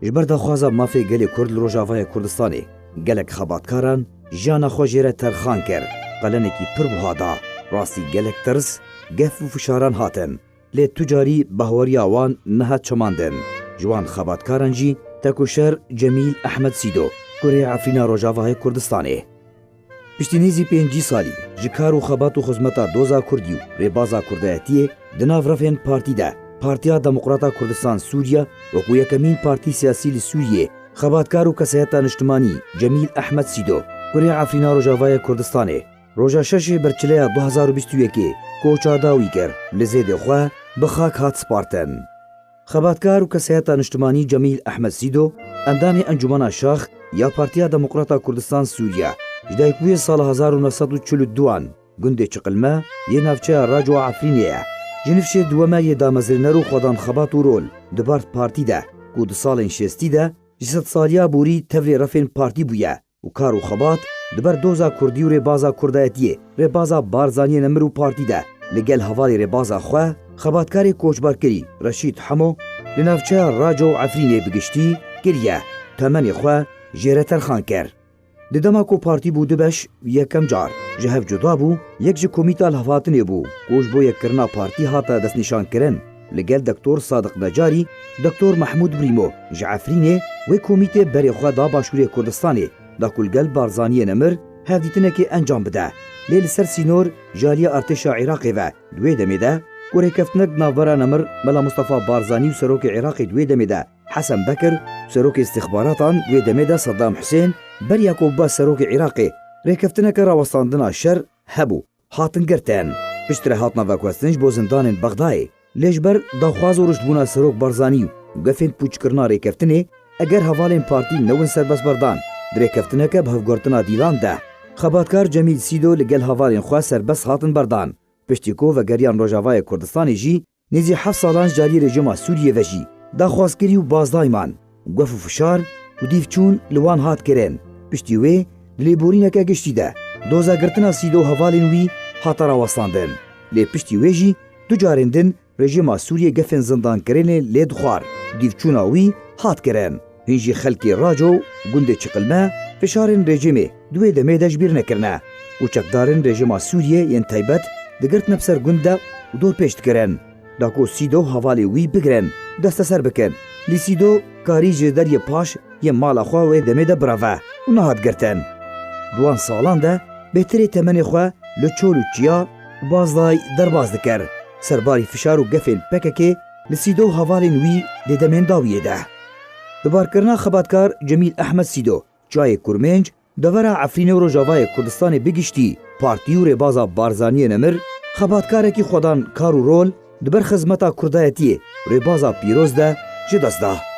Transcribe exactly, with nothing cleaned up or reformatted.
Ji ber daxwaza mafê gelê Kurd li Rojavayê Kurdistanê, gelek xebatkaran jiyana xwe jê re terxan kir. Qelenekî pir wiha da, rastî gelek tirs, gef û fişaran hatin. Lê tu carî bahweriya wan nehat çemandin. Ji wan xebatkaran jî tekoşer Cemîl Ehmed Sîdo, kurê Efrîna Rojavayê Kurdistanê. Piştî nêzî pêncî salî ji kar û xebat û xizmeta doza Kurdî û rêbaza Kurdayetiyê di nav refên partî de, Partiya Demokrata Kurdistan Sûriye wekû yekemîn partî siyasî li Sûriyê, xebatkar û kesayeta niştimanî Cemîl Ehmed Sîdo, kurê Efrîna Rojavayê Kurdistanê, roja şeşê Berçileya du hezar û bîst û yekê koça dawî kir, li zêdê xwe bi xak hat spartin. Xebatkar û kesayeta niştimanî Cemîl Ehmed Sîdo, endamê Encûmena Şax ya Partiya Demokrata Kurdistan Sûriye, ji dayikbûyê sala hezar û neh sed û çil û duan gundê Çiqilme yê navçeya Raco Efrînê ye. Ji nifşê duweme yê damezrêner û xwedan xebat û rol di ber partî de ku di salên şêstî de ji sedsaliya borî tevlê refên partî bûye û kar û xebat di ber doza Kurdî û rêbaza Kurdayetiyê, rêbaza Barzaniyê Nemir û partî de li gel hevalê rêbaza xwe, xebatkarê koçberkirî Reşîd Hemo li navçeya Raco û Efrînê bi giştî kiriye, temenê xwe jê re terxan kir. Di dema ku partî bû du beş, yekem car ji hev cuda bû, yek ji Komîta Lihevhatinê bû ku ji bo yekkirina partî hate destnîşankirin, li gel Doktor Sadiq Necarî, Doktor Mehmûd Brîmo ji Efrînê wê komîtê berê xwe da Başûrê Kurdistanê, da ku li gel Barzaniyê Nemir hevdîtinekê encam bide. Lê li ser sînor ji aliyê artêşa Iraqê ve di wê demê de ku rêkeftinek di navbera Nemir Mela Mustafa Barzanî û serokê Iraqê di wê demê de Hesen Bekir û serokê îstixbaratan di wê demê de Saddam Husên beriya ku bibe serokê Iraqê rêkeftineke rawestandina şer hebû. Hatin girtin. Piştre hatina veguhestin ji bo zindanên Bexdayê. Lê ji ber daxwaz û riştbûna Serok Barzanî û gefên pûçkirina rêkeftinê, eger hevalên partî newin serbest berdan, di rêkeftineke bi hevgortina dîlan de, xebatkar Cemîl Sîdo li gel hevalên xwe serbest hatin berdan. Piştî ku vegeriyan Rojavayê Kurdistanê jî, nêzî heft salan ji alî rejîma Sûriyê ve jî daxwazkirî û bazdayman, gef û fişar û dîvçûn li wan hat kirin. Piştî wê di lêborîneke giştî de doza girtina Sîdo û hevalên wî hate rawestandin. Lê piştî wê jî du carên din rejîma Sûriyê gefên zindankirinê lê dixwar, dîvçûna wî hat kirin. Hîn jî xelkê Raco û gundê Çiqilme fişarên rejîmê di wê demê de ji bîr nekirine û çekdarên rejîma Sûriyê yên taybet digirtine bi ser gund de û dorpêç dikirin, da ku Sîdo û hevalê wî bigirin, desteser bikin. Lê Sîdo karî ji deriyê paş yê mala xwe wê demê de bireve û nehat girtin. Di wan salan de bêtirê temenê xwe li çol û çiya û bazday derbas dikir. Serbarî fişar û gefên P K K li Sîdo û hevalên wî dê demên dawiyê de. Bibarkirina xebatkar Cemîl Ehmed Sîdo, Çiyayê Kurmênc, devera Efrînê û Rojavayê Kurdistanê bi giştî, partî û rêbaza Barzaniyê Nemir, xebatkarekî xwedan kar û rol di ber xizmeta Kurdayetiyê, rêbaza pîroz de ji dest da.